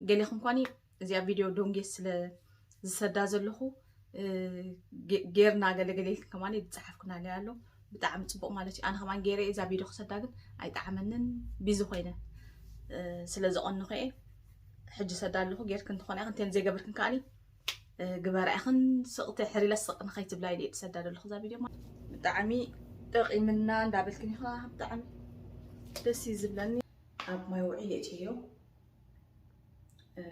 ገሌኹም ኳኒ እዚኣ ቪድዮ ዶንጌ ስለ ዝሰዳ ዘለኹ፣ እ፣ ጌ-፣ ጌርና ገለገለ ኢልክን ከማን ዝፀሓፍኩና ኣሎ። ብጣዕሚ ፅቡቕ ማለት እዩ። ኣነ ከማን ገይረ እዛ ቪድዮ ክሰዳ ግን ኣይጠዓመንን፣ ቢዚ ኮይነ፣ እ፣ ስለ ዘቐንኹ እየ። ሕጂ ሰዳ ኣለኹ። ጌርክን እንተኾነ ኢኽን፣ እንተን ዘይገበርክን ከኣኒ፣ እ፣ ግበራ ኢኽን። ስቕቲ ሕሪለ ስቕ ንኸይትብላ ኢለ እየ ዝሰዳ ዘለኹ እዛ ቪድዮ ማለት። ብጣዕሚ ጠቒምና እንዳበልክን ኢኻ። ብጣዕሚ ደስ እዩ ዝብለኒ። ኣብ ማይ ውዒ የእትዮ። እ፣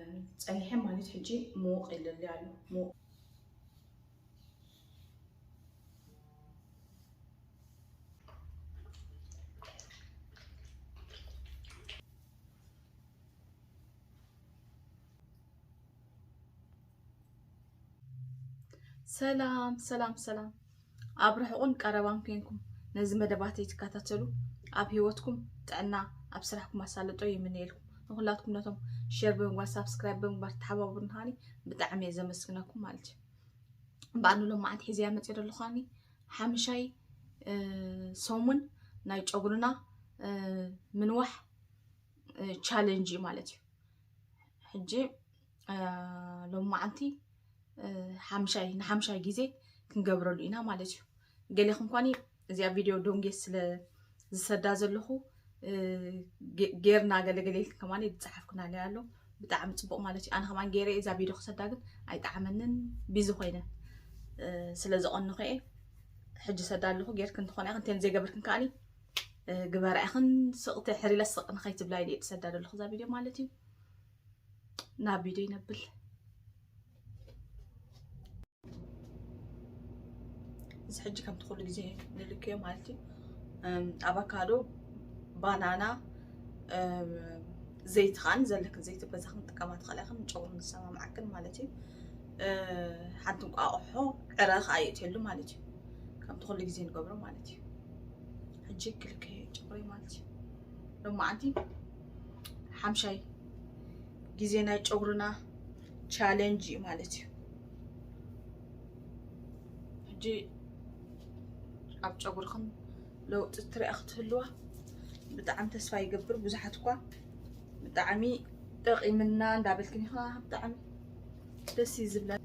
ጸኒሐ ማለት ሕጂ ምውቕ ኢለሊ ኣሎ። ምውቕ። ሰላም፣ ሰላም፣ ሰላም። ኣብ ርሑቕን ቀረባን ኮንኩም ነዚ መደባተይ ትከታተሉ፣ ኣብ ህይወትኩም ጥዕና፣ ኣብ ስራሕኩም ኣሳልጦ ይምነየልኩም። ንኹላትኩም ነቶም ሼር ብምግባር፣ ሳብስክራይብ ብምግባር ተሓባበሩኒ ከዓኒ ብጣዕሚ እየ ዘመስግነኩም ማለት እዩ። ብኣኑ ሎማዓንቲ ሒዘያ መፅእ ዘለኹ ከዓኒ ሓምሻይ፣ እ፣ ሰሙን ናይ ጨጉርና፣ እ፣ ምንዋሕ፣ እ፣ ቻሌንጅ እዩ ማለት እዩ። ሕጂ፣ እ፣ ሎማዓንቲ፣ እ፣ ሓምሻይ፣ ንሓምሻይ ግዜ ክንገብረሉ ኢና ማለት እዩ። ገሌኹም ኳኒ እዚኣ ቪድዮ ዶንጌ ስለ ዝሰዳ ዘለኹ፣ እ፣ ጌ-፣ ጌርና ገለገለ ኢልክን ከማን ዝፀሓፍኩና ኣሎ። ብጣዕሚ ፅቡቕ ማለት እዩ። ኣነ ከማን ገይረ እዛ ቪድዮ ክሰዳ ግን ኣይጠዓመንን፣ ቢዚ ኮይነ፣ እ፣ ስለ ዘቐንኹ እየ። ሕጂ ሰዳ ኣለኹ። ጌርክን እንተኾነ ኢኽን፣ እንተን ዘይገበርክን ከኣኒ፣ እ፣ ግበራ ኢኽን። ስቕቲ ሕሪለ ስቕ ንኸይትብላ ኢለ እየ ዝሰዳ ዘለኹ እዛ ቪድዮ ማለት እዩ። ናብ ቪድዮ ይነብል። እዚ ሕጂ ከምቲ ኩሉ ግዜ ንልክዮ ማለት እዩ። እም፣ ኣቫካዶ፣ ባናና፣ እም፣ ዘይቲ ከዓኒ ዘለክን ዘይቲ በዛ ክንጥቀማ ትኽእላ ኢኽን፣ ንጨጉሪ ንሰማምዓክን ማለት እዩ። እ፣ ሓንቲ እንቋቑሖ፣ ዕረ ከኣ የእትየሉ ማለት እዩ። ከምቲ ኩሉ ግዜ ንገብሮ ማለት እዩ። ሕጂ ክልከ ጨጉሪ ማለት እዩ። ሎማዓንቲ ሓምሻይ ግዜ ናይ ጨጉርና ቻሌንጅ እዩ ማለት እዩ። ሕጂ ኣብ ጨጉርኽን ለውጢ ትሪኣ ክትህልዋ ብጣዕሚ ተስፋ ይገብር። ብዙሓት እኳ ብጣዕሚ ጠቒምና እንዳበልክን ኢኻ። ብጣዕሚ ደስ እዩ ዝብለኒ።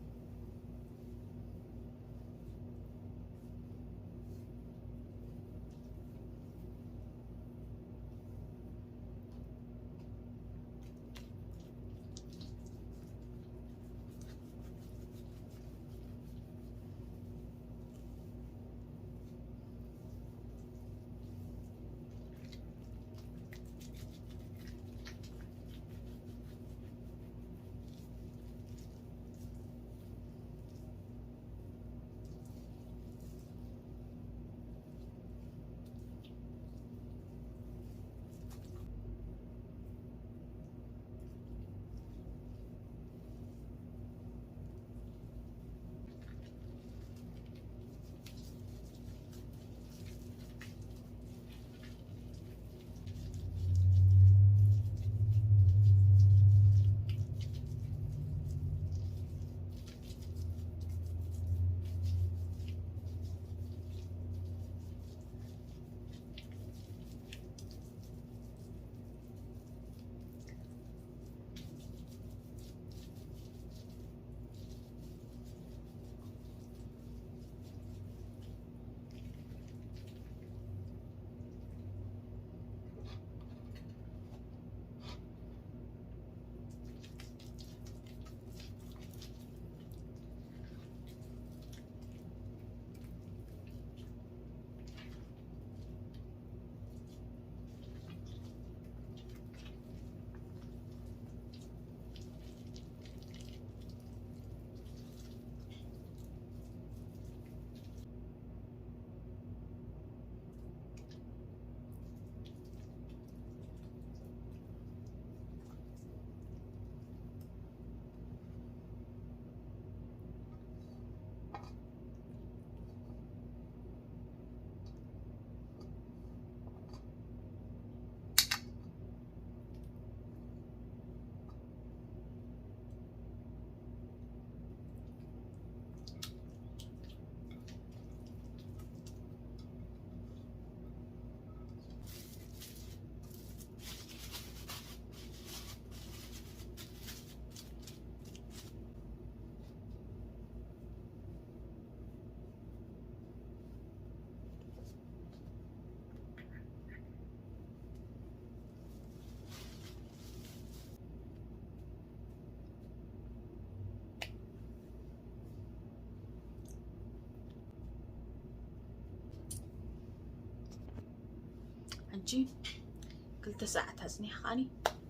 ክልተ ሰዓት ኣጽኒሐ ከኣኒ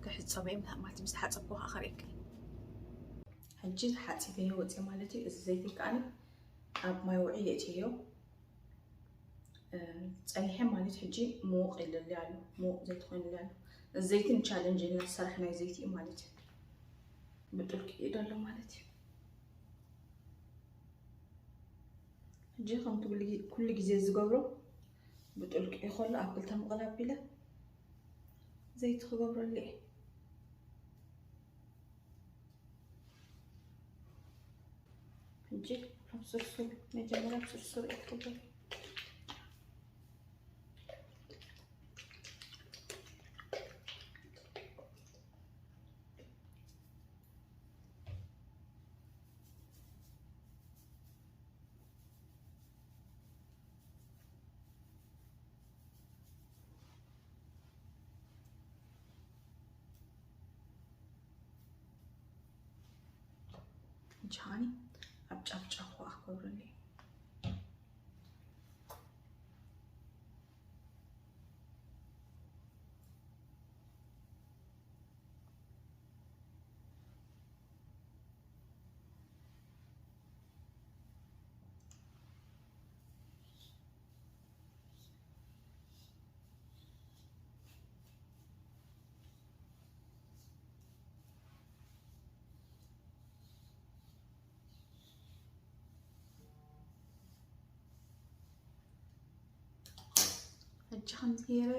ክሕጸቦ እየ ማለት፣ ምስ ተሓጸብኩ ከኣ ከርእየኪ። ሕጂ ሓጺበዮ ወጽየ ማለት እዩ። እዚ ዘይቲ ከኣኒ ኣብ ማይ ውዒ የእትዮ። እ፣ ጸኒሐ ማለት ሕጂ ምዉቕ ኢሉለይ ኣሎ፣ ምዉቕ ዘይቲ ኮይኑለይ ኣሎ። እዚ ዘይቲ ንቻለንጅ ኢልና ዝሰራሕናዮ ዘይቲ እዩ ማለት እዩ። ብጥልቂ እዩ ዘሎ ማለት እዩ። ሕጂ ከምቲ ኩሉ ግዜ፣ ኩሉ ግዜ ዝገብሮ ብጥልቂ እዩ ከሎ ኣብ ክልተ ምቕል ኣቢለ ዘይቲ ክገብረሉ እየ። ሕጂ ኣብ ስርሱር፣ መጀመርያ ኣብ ስርሱር እየ ክገብር። ጃኒ ኣብ ጫፍ ጫፉ ኣኽብርኒ። ሕጂ ከምዚ ገይረ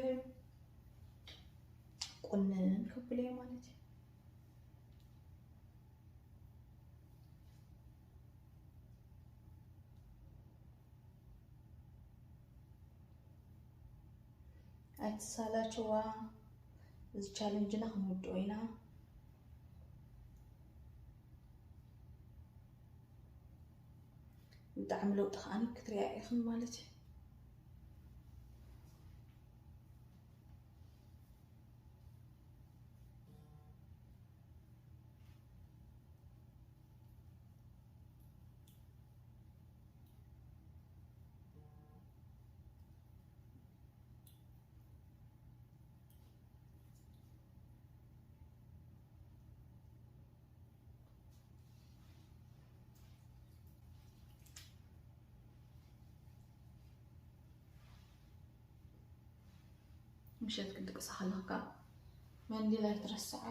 ቁንን ከብሎ እየ ማለት እዩ። ኣይትሳላችዋ፣ እዚ ቻለንጅና ክንውድኦ ኢና። ብጣዕሚ ለውጢ ከኣ ክትሪኣ ኢኽን ማለት እዩ። ምሸት ክትድቅሳ ከለኻ መንዲል ኣይትረስዓ።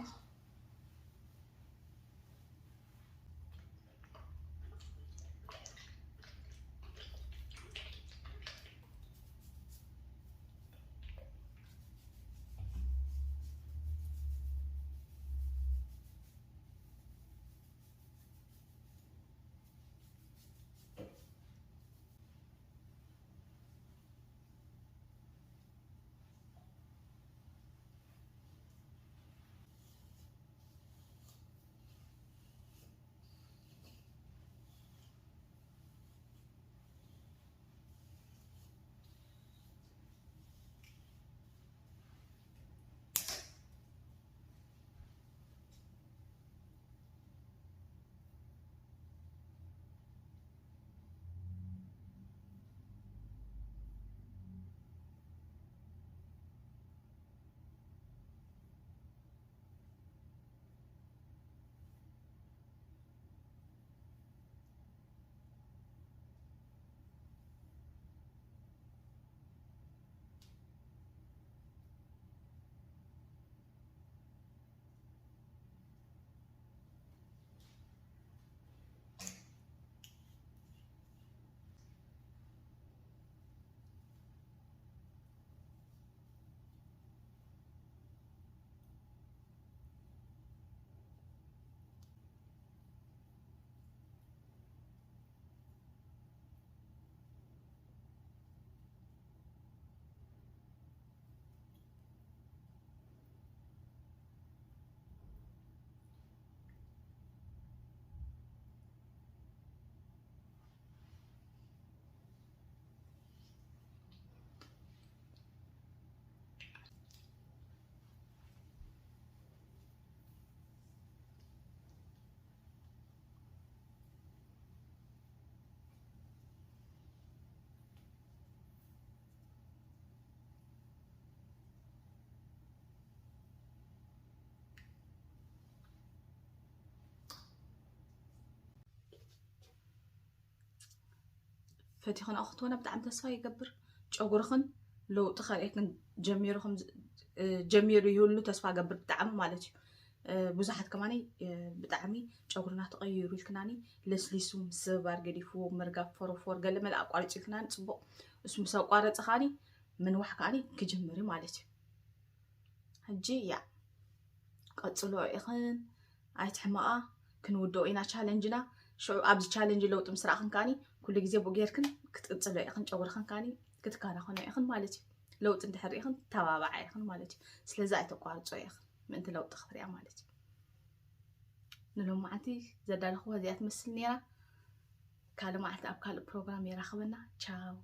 ፈቲኽን ኣኽትወና ብጣዕሚ ተስፋ ይገብር። ጨጉርኽን ለውጢ ከርእየክን ጀሚሩ ከም ዝ- እ፣ ጀሚሩ ይህሉ ተስፋ ገብር ብጣዕሚ ማለት እዩ። እ፣ ብዙሓት ከማኒ እ፣ ብጣዕሚ ጨጉርና ተቐይሩ ኢልክናኒ ለስሊሱ ምስባር ገዲፍዎ ምርጋፍ ፎሮፎር ገለ መለ ኣቋሪጹ ኢልክናኒ ጽቡቕ። እሱ ምስ ኣቋረጸ ከዓኒ ምንዋሕ ከዓኒ ክጅምር እዩ ማለት እዩ። ሕጂ ያ ቀጽሎ ኢኽን ኣይትሕመቓ። ክንውድኦ ኢና ቻለንጅና። ሽዑ ኣብዚ ቻለንጅ ለውጢ ምስ ረኣኽን ከዓኒ ኩሉ ግዜ ብኡ ጌርክን ክትቅጽሎ ኢኽን። ጨጉርኽን ከዓኒ ክትከናኸኖ ኢኽን ማለት እዩ። ለውጢ እንድሕር ርኢኽን ተባባዓ ኢኽን ማለት እዩ። ስለዚ ኣይተቋርጾ ኢኽን ምእንቲ ለውጢ ክትሪኣ ማለት እዩ። ንሎማዓንቲ ዘዳለኽዋ እዚኣ ትመስል ነይራ። ካልእ መዓልቲ ኣብ ካልእ ፕሮግራም የራኽበና። ቻው።